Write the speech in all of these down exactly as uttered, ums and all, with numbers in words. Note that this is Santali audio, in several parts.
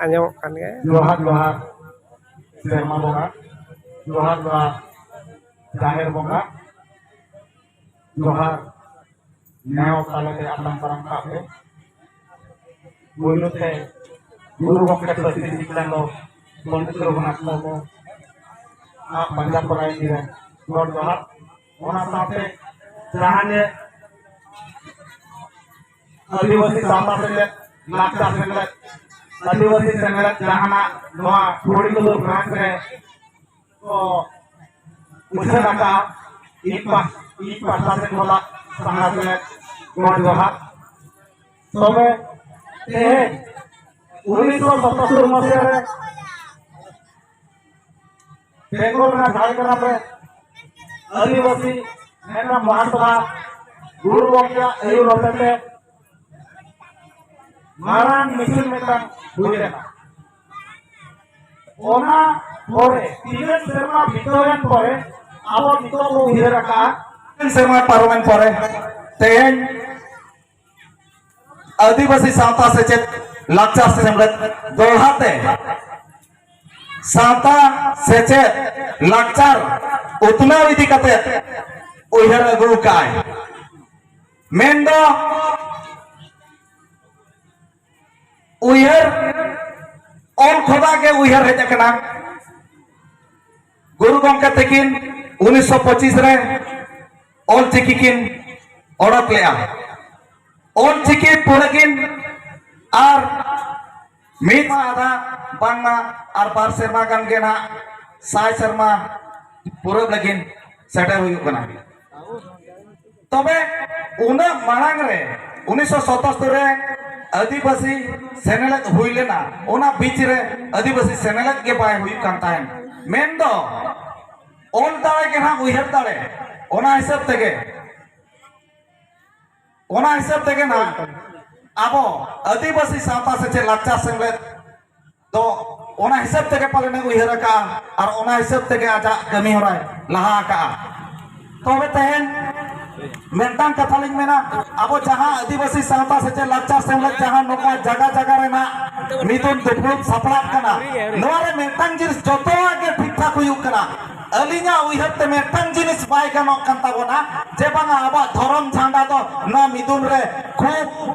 ᱟᱸᱡᱚᱢᱚᱜ ᱠᱟᱱ ᱜᱮᱭᱟ᱾ ᱡᱚᱦᱟᱨ, ᱡᱚᱦᱟᱨ ᱥᱮᱨᱢᱟ ᱵᱚᱸᱜᱟ, ᱡᱚᱦᱟᱨ, ᱡᱚᱦᱟᱨ ᱡᱟᱦᱮᱨ ᱵᱚᱸᱜᱟ, ᱡᱚᱦᱟᱨ ᱱᱮᱦᱚᱨ ᱛᱟᱞᱮᱛᱮ ᱟᱛᱟᱝ ᱫᱟᱨᱟᱢ ᱠᱟᱜ ᱯᱮ᱾ ᱯᱩᱭᱞᱩ ᱛᱮ ᱜᱩᱨᱩ ᱜᱚᱢᱠᱮ ᱯᱟᱹᱨᱥᱤ ᱥᱤᱠᱷᱱᱟᱹᱛ ᱫᱚ ᱯᱚᱱᱰᱤᱛ ᱨᱚᱜᱷᱩᱱᱟᱛᱷ ᱢᱩᱨᱢᱩ ᱟᱜ ᱯᱟᱧᱡᱟᱵ ᱯᱚᱨᱟᱭᱚᱱᱤ ᱨᱮ ᱜᱚᱰ ᱡᱚᱦᱟᱨ᱾ ᱚᱱᱟ ᱥᱟᱶᱛᱮ ᱡᱟᱦᱟᱸ ᱜᱮ ᱟᱹᱫᱤᱵᱟᱹᱥᱤ ᱥᱟᱶᱛᱟ ᱥᱮᱪᱮᱫ ᱞᱟᱠᱪᱟᱨ ᱥᱮᱢᱞᱮᱫ, ᱟᱹᱫᱤᱵᱟᱹᱥᱤ ᱥᱮᱢᱞᱮᱫ ᱡᱟᱦᱟᱱᱟᱜ ᱱᱚᱣᱟ ᱠᱩᱲᱤ ᱠᱚᱫᱚ ᱵᱨᱟᱧᱪ ᱨᱮ ᱠᱚ ᱩᱪᱷᱟᱹᱱ ᱟᱠᱟᱫ, ᱤᱧ ᱯᱟᱦ-, ᱤᱧ ᱯᱟᱦᱴᱟ ᱥᱮᱫ ᱠᱷᱚᱱᱟᱜ ᱥᱟᱸᱜᱷᱟᱨ ᱨᱮ ᱜᱚᱰ ᱡᱚᱦᱟᱨ᱾ ᱛᱚᱵᱮ ᱛᱮᱦᱮᱧ ᱩᱱᱤᱥᱥᱚ ᱥᱟᱛᱟᱛᱛᱳᱨ ᱢᱟᱥᱤᱦᱟ ᱨᱮ ᱵᱮᱝᱜᱚᱞ ᱨᱮᱱᱟᱜ ᱡᱷᱟᱲᱜᱨᱟᱢ ᱨᱮ ᱟᱹᱫᱤᱵᱟᱹᱥᱤ ᱢᱤᱫᱴᱟᱝ ᱢᱚᱦᱟᱥᱚᱵᱷᱟ ᱜᱩᱨᱩ ᱜᱚᱢᱠᱮᱭᱟᱜ ᱟᱹᱭᱩᱨ ᱦᱚᱛᱮᱛᱮ ᱢᱟᱨᱟᱝ ᱢᱤᱪᱷᱤᱞ ᱢᱤᱫᱴᱟᱝ ᱦᱩᱭ ᱞᱮᱱᱟ᱾ ᱚᱱᱟ ᱯᱚᱨᱮ ᱛᱤᱱᱟᱹᱜ ᱥᱮᱨᱢᱟ ᱵᱤᱛᱟᱹᱣᱮᱱ ᱯᱚᱨᱮ ᱟᱵᱚ ᱱᱤᱛᱚᱜ ᱵᱚ ᱩᱭᱦᱟᱹᱨ ᱟᱠᱟᱫᱼᱟ, ᱛᱤᱱ ᱥᱮᱨᱢᱟ ᱯᱟᱨᱚᱢᱮᱱ ᱯᱚᱨᱮ ᱛᱮᱦᱮᱧ ᱟᱹᱫᱤᱵᱟᱹᱥᱤ ᱥᱟᱶᱛᱟ ᱥᱮᱪᱮᱫ ᱞᱟᱠᱪᱟᱨ ᱥᱮᱢᱞᱮᱫ ᱫᱚᱦᱲᱟ ᱛᱮ ᱥᱟᱶᱛᱟ ᱥᱮᱪᱮᱫ ᱞᱟᱠᱪᱟᱨ ᱩᱛᱱᱟᱹᱣ ᱤᱫᱤ ᱠᱟᱛᱮ ᱩᱭᱦᱟᱹᱨ ᱟᱹᱜᱩ ᱟᱠᱟᱫᱼᱟᱭ᱾ ᱢᱮᱱᱫᱚ ᱩᱭᱦᱟᱹᱨ ᱚᱞ ᱠᱷᱚᱱᱟᱜ ᱜᱮ ᱩᱭᱦᱟᱹᱨ ᱦᱮᱡ ᱟᱠᱟᱱᱟ᱾ ᱜᱩᱨᱩ ᱜᱚᱢᱠᱮ ᱛᱟᱹᱠᱤᱱ ᱩᱱᱤᱥᱥᱚ ᱯᱚᱸᱪᱤᱥ ᱨᱮ ᱚᱞ ᱪᱤᱠᱤ ᱠᱤᱱ ᱚᱰᱚᱠ ᱞᱮᱜᱼᱟ᱾ ᱚᱞ ᱪᱤᱠᱤ ᱯᱩᱨᱟᱹ ᱠᱤᱱ ᱟᱨ ᱢᱤᱫ ᱟᱫᱷᱟ ᱵᱟᱝᱢᱟ ᱟᱨ ᱵᱟᱨ ᱥᱮᱨᱢᱟ ᱜᱟᱱ ᱜᱮ ᱱᱟᱜ ᱥᱟᱭ ᱥᱮᱨᱢᱟ ᱯᱩᱨᱟᱹᱣ ᱞᱟᱹᱜᱤᱫ ᱥᱮᱴᱮᱨ ᱦᱩᱭᱩᱜ ᱠᱟᱱᱟ᱾ ᱛᱚᱵᱮ ᱩᱱᱟᱹᱜ ᱢᱟᱲᱟᱝ ᱨᱮ ᱩᱱᱤᱥᱥᱚ ᱥᱟᱛᱟᱛᱛᱳᱨ ᱨᱮ ᱟᱹᱫᱤᱵᱟᱹᱥᱤ ᱥᱮᱱᱮᱞᱮᱫ ᱦᱩᱭ ᱞᱮᱱᱟ, ᱚᱱᱟ ᱵᱤᱪ ᱨᱮ ᱟᱹᱫᱤᱵᱟᱹᱥᱤ ᱥᱮᱱᱮᱞᱮᱫ ᱜᱮ ᱵᱟᱭ ᱦᱩᱭᱩᱜ ᱠᱟᱱ ᱛᱟᱦᱮᱸᱫ᱾ ᱢᱮᱱᱫᱚ ᱚᱞ ᱫᱟᱲᱮ ᱜᱮ ᱱᱟᱜ ᱩᱭᱦᱟᱹᱨ ᱫᱟᱲᱮ, ᱚᱱᱟ ᱦᱤᱥᱟᱹᱵ ᱛᱮᱜᱮ ᱚᱱᱟ ᱦᱤᱥᱟᱹᱵ ᱛᱮᱜᱮ ᱱᱟᱜ ᱟᱵᱚ ᱟᱹᱫᱤᱵᱟᱹᱥᱤ ᱥᱟᱶᱛᱟ ᱥᱮᱪᱮᱫ ᱞᱟᱠᱪᱟᱨ ᱥᱮᱢᱞᱮᱫ ᱫᱚ ᱚᱱᱟ ᱦᱤᱥᱟᱹᱵ ᱛᱮᱜᱮ ᱯᱟᱞᱮᱱ ᱮ ᱩᱭᱦᱟᱹᱨ ᱟᱠᱟᱫᱼᱟ ᱟᱨ ᱚᱱᱟ ᱦᱤᱥᱟᱹᱵ ᱛᱮᱜᱮ ᱟᱡᱟᱜ ᱠᱟᱹᱢᱤ ᱦᱚᱨᱟᱭ ᱞᱟᱦᱟ ᱟᱠᱟᱫᱼᱟ᱾ ᱛᱚᱵᱮ ᱛᱮᱦᱮᱧ ᱢᱤᱫᱴᱟᱝ ᱠᱟᱛᱷᱟ ᱞᱤᱧ ᱢᱮᱱᱟ, ᱟᱵᱚ ᱡᱟᱦᱟᱸ ᱟᱹᱫᱤᱵᱟᱹᱥᱤ ᱥᱟᱶᱛᱟ ᱥᱮᱪᱮᱫ ᱞᱟᱠᱪᱟᱨ ᱥᱮᱢᱞᱮᱫ ᱡᱟᱦᱟᱸ ᱱᱚᱝᱠᱟ ᱡᱟᱭᱜᱟ ᱡᱟᱭᱜᱟ ᱨᱮᱱᱟᱜ ᱢᱤᱫᱩᱱ ᱫᱩᱯᱲᱩᱵ ᱥᱟᱯᱲᱟᱜ ᱠᱟᱱᱟ᱾ ᱱᱚᱣᱟ ᱨᱮ ᱢᱤᱫᱴᱟᱝ ᱡᱤᱱᱤᱥ ᱡᱚᱛᱚᱣᱟᱜ ᱜᱮ ᱴᱷᱤᱠ ᱴᱷᱟᱠ ᱦᱩᱭᱩᱜ ᱠᱟᱱᱟ᱾ ᱟᱹᱞᱤᱧᱟᱜ ᱩᱭᱦᱟᱹᱨ ᱛᱮ ᱢᱤᱫᱴᱟᱝ ᱡᱤᱱᱤᱥ ᱵᱟᱭ ᱜᱟᱱᱚᱜ ᱠᱟᱱ ᱛᱟᱵᱚᱱᱟ, ᱡᱮ ᱵᱟᱝᱟ ᱟᱵᱚᱣᱟᱜ ᱫᱷᱚᱨᱚᱢ ᱡᱷᱟᱱᱰᱟ ᱫᱚ ᱱᱚᱣᱟ ᱢᱤᱫᱩᱱ ᱨᱮ ᱠᱷᱩᱵ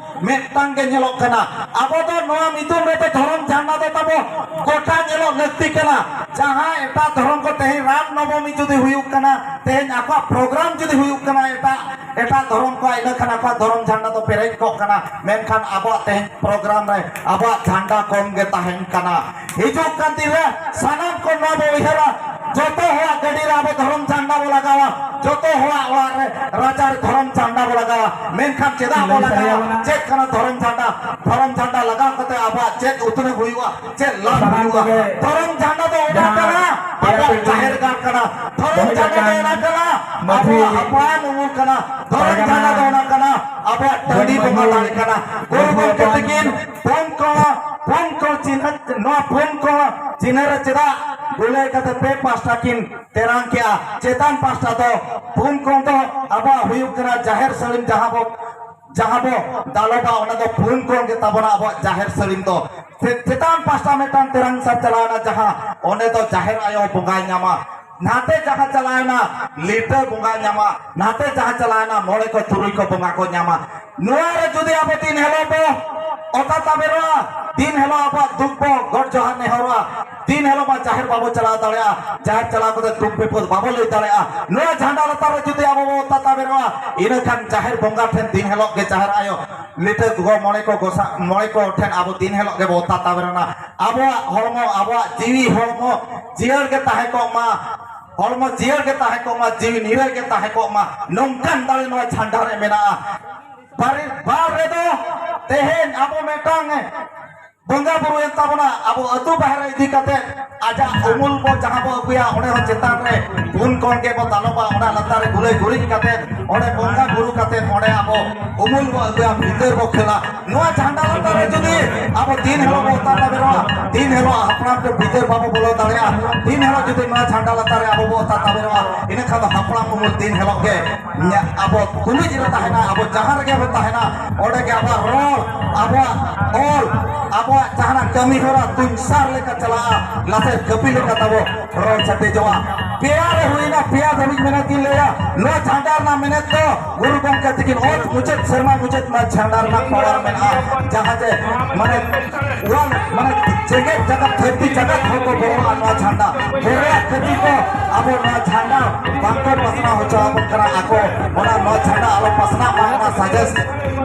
ᱢᱤᱫᱴᱟᱝ ᱜᱮ ᱧᱮᱞᱚᱜ ᱠᱟᱱᱟ᱾ ᱟᱵᱚ ᱫᱚ ᱱᱚᱣᱟ ᱢᱤᱫᱩᱱ ᱨᱮᱫᱚ ᱫᱷᱚᱨᱚᱢ ᱡᱷᱟᱱᱰᱟ ᱫᱚ ᱛᱟᱵᱚ ᱜᱚᱴᱟ ᱧᱮᱞᱚᱜ ᱞᱟᱹᱠᱛᱤ ᱠᱟᱱᱟ᱾ ᱡᱟᱦᱟᱸ ᱮᱴᱟᱜ ᱫᱷᱚᱨᱚᱢ ᱠᱚ ᱛᱮᱦᱮᱧ ᱨᱟᱢ ᱱᱚᱵᱚᱢᱤ ᱡᱩᱫᱤ ᱦᱩᱭᱩᱜ ᱠᱟᱱᱟ, ᱛᱮᱦᱮᱧ ᱟᱠᱚᱣᱟᱜ ᱯᱨᱳᱜᱨᱟᱢ ᱡᱩᱫᱤ ᱦᱩᱭᱩᱜ ᱠᱟᱱᱟ ᱮᱴᱟᱜ ᱮᱴᱟᱜ ᱫᱷᱚᱨᱚᱢ ᱠᱚᱣᱟᱜ, ᱤᱱᱟᱹ ᱠᱷᱟᱱ ᱟᱠᱚᱣᱟᱜ ᱫᱷᱚᱨᱚᱢ ᱡᱷᱟᱱᱰᱟ ᱫᱚ ᱯᱮᱨᱮᱡ ᱠᱚᱜ ᱠᱟᱱᱟ᱾ ᱢᱮᱱᱠᱷᱟᱱ ᱟᱵᱚᱣᱟᱜ ᱛᱮᱦᱮᱧ ᱯᱨᱳᱜᱨᱟᱢ ᱨᱮ ᱟᱵᱚᱣᱟᱜ ᱡᱷᱟᱱᱰᱟ ᱠᱚᱢ ᱜᱮ ᱛᱟᱦᱮᱱ ᱠᱟᱱᱟ᱾ ᱦᱤᱡᱩᱜ ᱠᱟᱱ ᱫᱤᱱ ᱨᱮ ᱥᱟᱱᱟᱢ ᱠᱚ ᱱᱚᱣᱟ ᱵᱚ ᱩᱭᱦᱟᱹᱨᱟ, ᱡᱚᱛᱚ ᱦᱚᱲᱟᱜ ᱜᱟᱹᱰᱤ ᱨᱮ ᱟᱵᱚ ᱫᱷᱚᱨᱚᱢ ᱡᱷᱟᱱᱰᱟ ᱵᱚ ᱞᱟᱜᱟᱣᱟ, ᱡᱚᱛᱚ ᱦᱚᱲᱟᱜ ᱚᱲᱟᱜ ᱨᱮ ᱨᱟᱪᱟ ᱨᱮ ᱫᱷᱚᱨᱚᱢ ᱡᱷᱟᱱᱰᱟ ᱵᱚ ᱞᱟᱜᱟᱣᱟ᱾ ᱢᱮᱱᱠᱷᱟᱱ ᱪᱮᱫᱟᱜ ᱵᱚ ᱞᱟᱜᱟᱣᱟ? ᱪᱮᱫ ᱠᱟᱱᱟ ᱫᱷᱚᱨᱚᱢ ᱡᱷᱟᱱᱰᱟ? ᱫᱷᱚᱨᱚᱢ ᱡᱷᱟᱱᱰᱟ ᱞᱟᱜᱟᱣ ᱠᱟᱛᱮ ᱟᱵᱚᱣᱟᱜ ᱪᱮᱫ ᱩᱛᱱᱟᱹᱣ ᱦᱩᱭᱩᱜᱼᱟ? ᱪᱮᱫ ᱞᱟᱵᱷ ᱦᱩᱭᱩᱜᱼᱟ? ᱫᱷᱚᱨᱚᱢ ᱡᱷᱟᱱᱰᱟ ᱫᱚ ᱚᱱᱟ ᱠᱟᱱᱟ ᱟᱵᱚᱣᱟᱜ ᱡᱟᱦᱮᱨ ᱜᱟᱲ ᱠᱟᱱᱟ᱾ ᱫᱷᱚᱨᱚᱢ ᱡᱷᱟᱱᱰᱟ ᱫᱚ ᱚᱱᱟ ᱠᱟᱱᱟ ᱟᱵᱚᱣᱟᱜ ᱦᱟᱯᱲᱟᱢ ᱩᱢᱩᱞ ᱠᱟᱱᱟ᱾ ᱫᱷᱚᱨᱚᱢ ᱡᱷᱟᱱᱰᱟ ᱫᱚ ᱚᱱᱟ ᱠᱟᱱᱟ ᱟᱵᱚᱣᱟᱜ ᱴᱟᱺᱰᱤ ᱵᱚᱸᱜᱟ ᱫᱟᱲᱮ ᱠᱟᱱᱟ᱾ ᱜᱩᱨᱩ ᱜᱚᱢᱠᱮ ᱛᱟᱹᱠᱤᱱ ᱯᱩᱱ ᱠᱚᱬᱟ, ᱯᱩᱱ ᱠᱚᱬ ᱪᱤᱱᱦᱟᱹ, ᱱᱚᱣᱟ ᱯᱩᱱ ᱠᱚᱬ ᱪᱤᱱᱦᱟᱹ ᱨᱮ ᱪᱮᱫᱟᱜ ᱜᱩᱞᱟᱹᱭ ᱠᱟᱛᱮ ᱯᱮ ᱯᱟᱥᱴᱟ ᱠᱤᱱ ᱛᱮᱨᱟᱝ ᱠᱮᱜᱼᱟ? ᱪᱮᱛᱟᱱ ᱯᱟᱥᱴᱟ ᱫᱚ ᱯᱩᱱ ᱠᱚᱬ ᱫᱚ ᱟᱵᱚᱣᱟᱜ ᱦᱩᱭᱩᱜ ᱠᱟᱱᱟ ᱡᱟᱦᱮᱨ ᱥᱟᱹᱲᱤᱢ, ᱡᱟᱦᱟᱸ ᱵᱚ ᱡᱟᱦᱟᱸ ᱵᱚ ᱫᱟᱞᱚᱵᱟ, ᱚᱱᱟ ᱫᱚ ᱯᱩᱱ ᱠᱚᱬ ᱜᱮ ᱛᱟᱵᱚᱱᱟ ᱟᱵᱚᱣᱟᱜ ᱡᱟᱦᱮᱨ ᱥᱟᱹᱲᱤᱢ ᱫᱚ᱾ ᱪᱮ-, ᱪᱮᱛᱟᱱ ᱯᱟᱥᱴᱟ ᱢᱤᱫᱴᱟᱝ ᱛᱮᱨᱟᱝ ᱥᱟᱨ ᱪᱟᱞᱟᱣ ᱮᱱᱟ, ᱡᱟᱦᱟᱸ ᱚᱸᱰᱮ ᱫᱚ ᱡᱟᱦᱮᱨ ᱟᱭᱳ ᱵᱚᱸᱜᱟᱭ ᱧᱟᱢᱟ᱾ ᱱᱟᱛᱮ ᱡᱟᱦᱟᱸ ᱪᱟᱞᱟᱣ ᱮᱱᱟ ᱞᱤᱴᱟᱹ ᱵᱚᱸᱜᱟ ᱧᱟᱢᱟ, ᱱᱟᱛᱮ ᱡᱟᱦᱟᱸ ᱪᱟᱞᱟᱣ ᱮᱱᱟ ᱢᱚᱬᱮ ᱠᱚ ᱛᱩᱨᱩᱭ ᱠᱚ ᱵᱚᱸᱜᱟ ᱠᱚ ᱧᱟᱢᱟ᱾ ᱱᱚᱣᱟ ᱨᱮ ᱡᱩᱫᱤ ᱟᱵᱚ ᱫᱤᱱ ᱦᱤᱞᱳᱜ ᱵᱚ ᱚᱛᱟ ᱛᱟᱵᱮᱨᱚᱜᱼᱟ, ᱫᱤᱱ ᱦᱤᱞᱳᱜ ᱟᱵᱚᱣᱟᱜ ᱫᱩᱠ ᱵᱚ ᱜᱚᱰ ᱡᱚᱦᱟᱨ ᱱᱮᱦᱚᱨᱚᱜᱼᱟ, ᱫᱤᱱ ᱦᱤᱞᱳᱜ ᱢᱟ ᱡᱟᱦᱮᱨ ᱵᱟᱵᱚ ᱪᱟᱞᱟᱣ ᱫᱟᱲᱮᱭᱟᱜᱼᱟ, ᱡᱟᱦᱮᱨ ᱪᱟᱞᱟᱣ ᱠᱟᱛᱮ ᱫᱩᱠ ᱵᱤᱯᱚᱫ ᱵᱟᱵᱚ ᱞᱟᱹᱭ ᱫᱟᱲᱮᱭᱟᱜᱼᱟ᱾ ᱱᱚᱣᱟ ᱡᱷᱟᱱᱰᱟ ᱞᱟᱛᱟᱨ ᱨᱮ ᱡᱩᱫᱤ ᱟᱵᱚ ᱵᱚ ᱚᱛᱟ ᱛᱟᱵᱮᱨᱚᱜᱼᱟ, ᱤᱱᱟᱹ ᱠᱷᱟᱱ ᱡᱟᱦᱮᱨ ᱵᱚᱸᱜᱟ ᱴᱷᱮᱱ ᱫᱤᱱ ᱦᱤᱞᱳᱜ ᱜᱮ ᱡᱟᱦᱮᱨ ᱟᱭᱳ ᱞᱤᱴᱟᱹ ᱜᱚ ᱢᱚᱬᱮ ᱠᱚ ᱜᱚᱥᱟ-, ᱢᱚᱬᱮ ᱠᱚ ᱴᱷᱮᱱ ᱟᱵᱚ ᱫᱤᱱ ᱦᱤᱞᱳᱜ ᱜᱮᱵᱚ ᱚᱛᱟ ᱛᱟᱵᱮᱨᱚᱜᱼᱟ᱾ ᱟᱵᱚᱣᱟᱜ ᱦᱚᱲᱢᱚ, ᱟᱵᱚᱣᱟᱜ ᱡᱤᱣᱤ ᱦᱚᱲᱢᱚ ᱡᱤᱭᱟᱹᱲ ᱜᱮ ᱛᱟᱦᱮᱸ ᱠᱚᱜ ᱢᱟ, ᱦᱚᱲᱢᱚ ᱡᱤᱭᱟᱹᱲ ᱜᱮ ᱛᱟᱦᱮᱸ ᱠᱚᱜ ᱢᱟ, ᱡᱤᱣᱤ ᱱᱤᱨᱟᱹᱭ ᱜᱮ ᱛᱟᱦᱮᱸ ᱠᱚᱜ ᱢᱟ, ᱱᱚᱝᱠᱟᱱ ᱫᱟᱲᱮ ᱱᱚᱣᱟ ᱡᱷᱟᱱᱰᱟ ᱨᱮ ᱢᱮᱱᱟᱜᱼᱟ᱾ ᱵᱟᱨ, ᱵᱟᱨ ᱨᱮᱫᱚ ᱛᱮᱦᱮᱧ ᱟᱵᱚ ᱢᱤᱫᱴᱟᱝ ᱵᱚᱸᱜᱟ ᱵᱩᱨᱩᱭᱮᱱ ᱛᱟᱵᱚᱱᱟ, ᱟᱵᱚ ᱟᱹᱛᱩ ᱵᱟᱦᱨᱮ ᱤᱫᱤ ᱠᱟᱛᱮ ᱟᱡᱟᱜ ᱩᱢᱩᱞ ᱵᱚ ᱡᱟᱦᱟᱸ ᱵᱚ ᱟᱹᱜᱩᱭᱟ, ᱚᱸᱰᱮ ᱦᱚᱸ ᱪᱮᱛᱟᱱ ᱨᱮ ᱯᱩᱱ ᱠᱚᱬ ᱜᱮᱵᱚ ᱫᱟᱞᱚᱵᱟ, ᱚᱱᱟ ᱞᱟᱛᱟᱨ ᱨᱮ ᱜᱩᱞᱟᱹᱭ ᱜᱩᱨᱤᱡ ᱠᱟᱛᱮ ᱚᱸᱰᱮ ᱵᱚᱸᱜᱟ ᱵᱩᱨᱩ ᱠᱟᱛᱮ ᱚᱸᱰᱮ ᱟᱵᱚ ᱩᱢᱩᱞ ᱵᱚ ᱟᱹᱜᱩᱭᱟ, ᱵᱷᱤᱛᱟᱹᱨ ᱵᱚ ᱠᱷᱟᱹᱞᱟ᱾ ᱱᱚᱣᱟ ᱡᱷᱟᱱᱰᱟ ᱞᱟᱛᱟᱨ ᱨᱮ ᱡᱩᱫᱤ ᱟᱵᱚ ᱫᱤᱱ ᱦᱤᱞᱳᱜ ᱵᱚ ᱚᱛᱟ ᱛᱟᱵᱮᱨᱚᱜᱼᱟ, ᱫᱤᱱ ᱦᱤᱞᱳᱜ ᱦᱟᱯᱲᱟᱢ ᱠᱚ ᱵᱷᱤᱛᱟᱹᱨ ᱵᱟᱵᱚ ᱵᱚᱞᱚ ᱫᱟᱲᱮᱭᱟᱜᱼᱟ, ᱫᱤᱱ ᱦᱤᱞᱳᱜ ᱡᱩᱫᱤ ᱱᱚᱣᱟ ᱡᱷᱟᱱᱰᱟ ᱞᱟᱛᱟᱨ ᱨᱮ ᱟᱵᱚ ᱵᱚ ᱚᱛᱟ ᱛᱟᱵᱮᱨᱚᱜᱼᱟ, ᱤᱱᱟᱹ ᱠᱷᱟᱱ ᱫᱚ ᱦᱟᱯᱲᱟᱢ ᱩᱢᱩᱞ ᱫᱤᱱ ᱦᱤᱞᱳᱜ ᱜᱮ ᱧᱟ-, ᱟᱵᱚ ᱛᱩᱞᱩᱡ ᱨᱮ ᱛᱟᱦᱮᱱᱟ, ᱟᱵᱚ ᱡᱟᱦᱟᱸ ᱨᱮᱜᱮ ᱵᱚ ᱛᱟᱦᱮᱱᱟ, ᱚᱸᱰᱮ ᱜᱮ ᱟᱵᱚᱣᱟᱜ ᱨᱚᱲ, ᱟᱵᱚᱣᱟᱜ ᱚᱞ, ᱟᱵᱚᱣᱟᱜ ᱡᱟᱦᱟᱱᱟᱜ ᱠᱟᱹᱢᱤ ᱦᱚᱨᱟ ᱛᱩᱧᱥᱟᱨ ᱞᱮᱠᱟ ᱪᱟᱞᱟᱜᱼᱟ, ᱞᱟᱥᱮᱨ ᱠᱟᱹᱯᱤ ᱞᱮᱠᱟ ᱛᱟᱵᱚ ᱨᱚᱲ ᱥᱟᱰᱮᱡᱚᱜᱼᱟ᱾ ᱯᱮᱭᱟ ᱨᱮ ᱦᱩᱭᱱᱟ, ᱯᱮᱭᱟ ᱫᱷᱟᱹᱵᱤᱡ ᱢᱮᱱᱮᱫ ᱜᱤᱧ ᱞᱟᱹᱭᱟ, ᱱᱚᱣᱟ ᱡᱷᱟᱱᱰᱟ ᱨᱮᱱᱟᱜ ᱢᱮᱱᱮᱫ ᱫᱚ ᱜᱩᱨᱩ ᱜᱚᱢᱠᱮ ᱛᱤᱠᱤᱱ ᱚᱛ ᱢᱩᱪᱟᱹᱫ, ᱥᱮᱨᱢᱟ ᱢᱩᱪᱟᱹᱫ ᱱᱚᱣᱟ ᱡᱷᱟᱱᱰᱟ ᱨᱮᱱᱟᱜ ᱯᱟᱣᱟᱨ ᱢᱮᱱᱟᱜᱼᱟ, ᱡᱟᱦᱟᱸ ᱡᱮ ᱢᱟᱱᱮ ᱚᱣᱟᱞ, ᱢᱟᱱᱮ ᱡᱮᱜᱮᱛ ᱡᱟᱠᱟᱛ, ᱫᱷᱟᱹᱨᱛᱤ ᱡᱟᱠᱟᱛ ᱦᱚᱸᱠᱚ ᱜᱚᱲᱚᱣᱟ ᱱᱚᱣᱟ ᱡᱷᱟᱱᱰᱟ᱾ ᱦᱚᱲᱟᱜ ᱠᱷᱟᱹᱛᱤᱨ ᱠᱚ ᱟᱵᱚ ᱱᱚᱣᱟ ᱡᱷᱟᱱᱰᱟ ᱵᱟᱝᱠᱚ ᱯᱟᱥᱱᱟᱣ ᱦᱚᱪᱚ ᱟᱵᱚᱱ ᱠᱟᱱᱟ, ᱟᱠᱚ ᱚᱱᱟ ᱱᱚᱣᱟ ᱡᱷᱟᱱᱰᱟ ᱟᱞᱚ ᱯᱟᱥᱱᱟᱜ ᱢᱟ, ᱚᱱᱟ ᱥᱟᱡᱮᱥ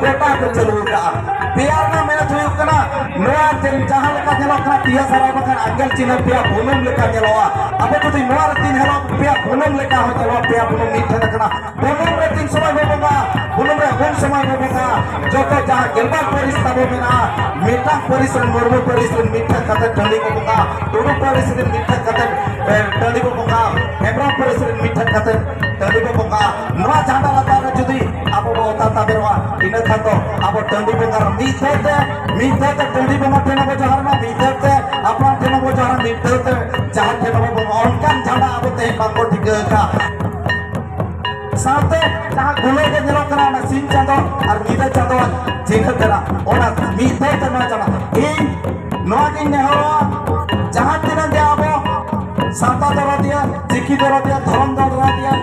ᱜᱚᱴᱟ ᱠᱚ ᱪᱟᱹᱞᱩ ᱟᱠᱟᱫᱼᱟ᱾ ᱯᱮᱭᱟ ᱨᱮᱱᱟᱜ ᱢᱮᱱᱮᱫ ᱦᱩᱭᱩᱜ ᱠᱟᱱᱟ, ᱱᱚᱣᱟ ᱡᱮ ᱡᱟᱦᱟᱸ ᱞᱮᱠᱟ ᱧᱮᱞᱚᱜ ᱠᱟᱱᱟ, ᱴᱤᱭᱟ ᱥᱟᱨᱟ ᱵᱟᱠᱷᱟᱱ ᱟᱸᱜᱮᱞ ᱪᱤᱱᱦᱟᱹ ᱯᱮᱭᱟ ᱵᱩᱱᱩᱢ ᱞᱮᱠᱟ ᱧᱮᱞᱚᱜᱼᱟ᱾ ᱟᱵᱚ ᱡᱩᱫᱤ ᱱᱚᱣᱟ ᱨᱮ ᱫᱤᱱ ᱦᱤᱞᱳᱜ ᱯᱮᱭᱟ ᱵᱩᱱᱩᱢ ᱞᱮᱠᱟ ᱦᱚᱸ ᱧᱮᱞᱚᱜᱼᱟ, ᱯᱮᱭᱟ ᱵᱩᱱᱩᱢ ᱢᱤᱫ ᱴᱷᱮᱱ ᱟᱠᱟᱱᱟ, ᱵᱩᱱᱩᱢ ᱨᱮ ᱛᱤᱱ ᱥᱚᱢᱚᱭ ᱵᱚ ᱵᱚᱸᱜᱟ, ᱵᱩᱱᱩᱢ ᱨᱮ ᱩᱱ ᱥᱚᱢᱚᱭ ᱵᱚ ᱵᱚᱸᱜᱟ, ᱡᱚᱛᱚ ᱡᱟᱦᱟᱸ ᱜᱮᱞᱵᱟᱨ ᱯᱟᱹᱨᱤᱥ ᱛᱟᱵᱚ ᱢᱮᱱᱟᱜᱼᱟ, ᱢᱤᱫᱴᱟᱝ ᱯᱟᱹᱨᱤᱥ ᱨᱮᱱ, ᱢᱩᱨᱢᱩ ᱯᱟᱹᱨᱤᱥ ᱨᱮᱱ ᱢᱤᱫ ᱴᱷᱮᱱ ᱠᱟᱛᱮ ᱴᱟᱺᱰᱤ ᱵᱚ ᱵᱚᱸᱜᱟ, ᱴᱩᱰᱩ ᱯᱟᱹᱨᱤᱥ ᱨᱮᱱ ᱢᱤᱫ ᱴᱷᱮᱱ ᱠᱟᱛᱮ, ᱮ, ᱴᱟᱺᱰᱤ ᱵᱚ ᱵᱚᱸᱜᱟ, ᱦᱮᱢᱵᱨᱚᱢ ᱯᱟᱹᱨᱤᱥ ᱨᱮᱱ ᱢᱤᱫ ᱴᱷᱮᱱ ᱠᱟᱛᱮ ᱴᱟᱺᱰᱤ ᱵᱚ ᱵᱚᱸᱜᱟ᱾ ᱱᱚᱣᱟ ᱡᱷᱟᱱᱰᱟ ᱞᱟᱛᱟᱨ ᱨᱮ ᱡᱩᱫᱤ ᱟᱵᱚ ᱵᱚ ᱚᱛᱟ ᱛᱟᱵᱮᱨᱚᱜᱼᱟ, ᱤᱱᱟᱹ ᱠᱷᱟᱱ ᱫᱚ ᱟᱵᱚ ᱴᱟᱺᱰᱤ ᱵᱚᱸᱜᱟ ᱨᱮ ᱢᱤᱫ ᱫᱷᱟᱣ ᱛᱮ, ᱢᱤᱫ ᱫᱷᱟᱣ ᱛᱮ ᱴᱟᱺᱰᱤ ᱵᱚᱸᱜᱟ ᱴᱷᱮᱱ ᱦᱚᱸᱵᱚ ᱡᱚᱦᱟᱨ ᱢᱟ, ᱢᱤᱫ ᱫᱷᱟᱣ ᱛᱮ ᱦᱟᱯᱲᱟᱢ ᱴᱷᱮᱱ ᱦᱚᱸᱵᱚ ᱡᱚᱦᱟᱨᱟ, ᱢᱤᱫ ᱫᱷᱟᱣ ᱛᱮ ᱡᱟᱦᱮᱨ ᱴᱷᱮᱱ ᱦᱚᱸᱵᱚ ᱵᱚᱸᱜᱟ᱾ ᱚᱱᱠᱟᱱ ᱡᱷᱟᱱᱰᱟ ᱟᱵᱚ ᱛᱮᱦᱮᱧ ᱵᱟᱝᱵᱚ ᱴᱷᱤᱠᱟᱹ ᱟᱠᱟᱫᱼᱟ᱾ ᱥᱟᱶᱛᱮ ᱡᱟᱦᱟᱸ ᱜᱩᱞᱟᱹ ᱜᱮ ᱧᱮᱞᱚᱜ ᱠᱟᱱᱟ, ᱚᱱᱟ ᱥᱤᱧ ᱪᱟᱸᱫᱚ ᱟᱨ ᱧᱤᱫᱟᱹ ᱪᱟᱸᱫᱚᱣᱟᱜ ᱪᱤᱱᱦᱟᱹ ᱠᱟᱱᱟ, ᱚᱱᱟ ᱢᱤᱫ ᱫᱷᱟᱣ ᱛᱮ ᱱᱚᱣᱟ ᱪᱟᱞᱟᱜ᱾ ᱤᱧ ᱱᱚᱣᱟ ᱜᱤᱧ ᱱᱮᱦᱚᱨᱚᱜᱼᱟ, ᱡᱟᱦᱟᱸ ᱛᱤᱱᱟᱹᱜ ᱜᱮ ᱟᱵᱚ ᱥᱟᱶᱛᱟ ᱫᱚᱨᱚᱫᱤᱭᱟᱹ, ᱪᱤᱠᱤ ᱫᱚᱨᱚᱫᱤᱭᱟᱹ, ᱫᱷᱚᱨᱚᱢ ᱫᱚᱨᱚᱫᱤᱭᱟᱹ,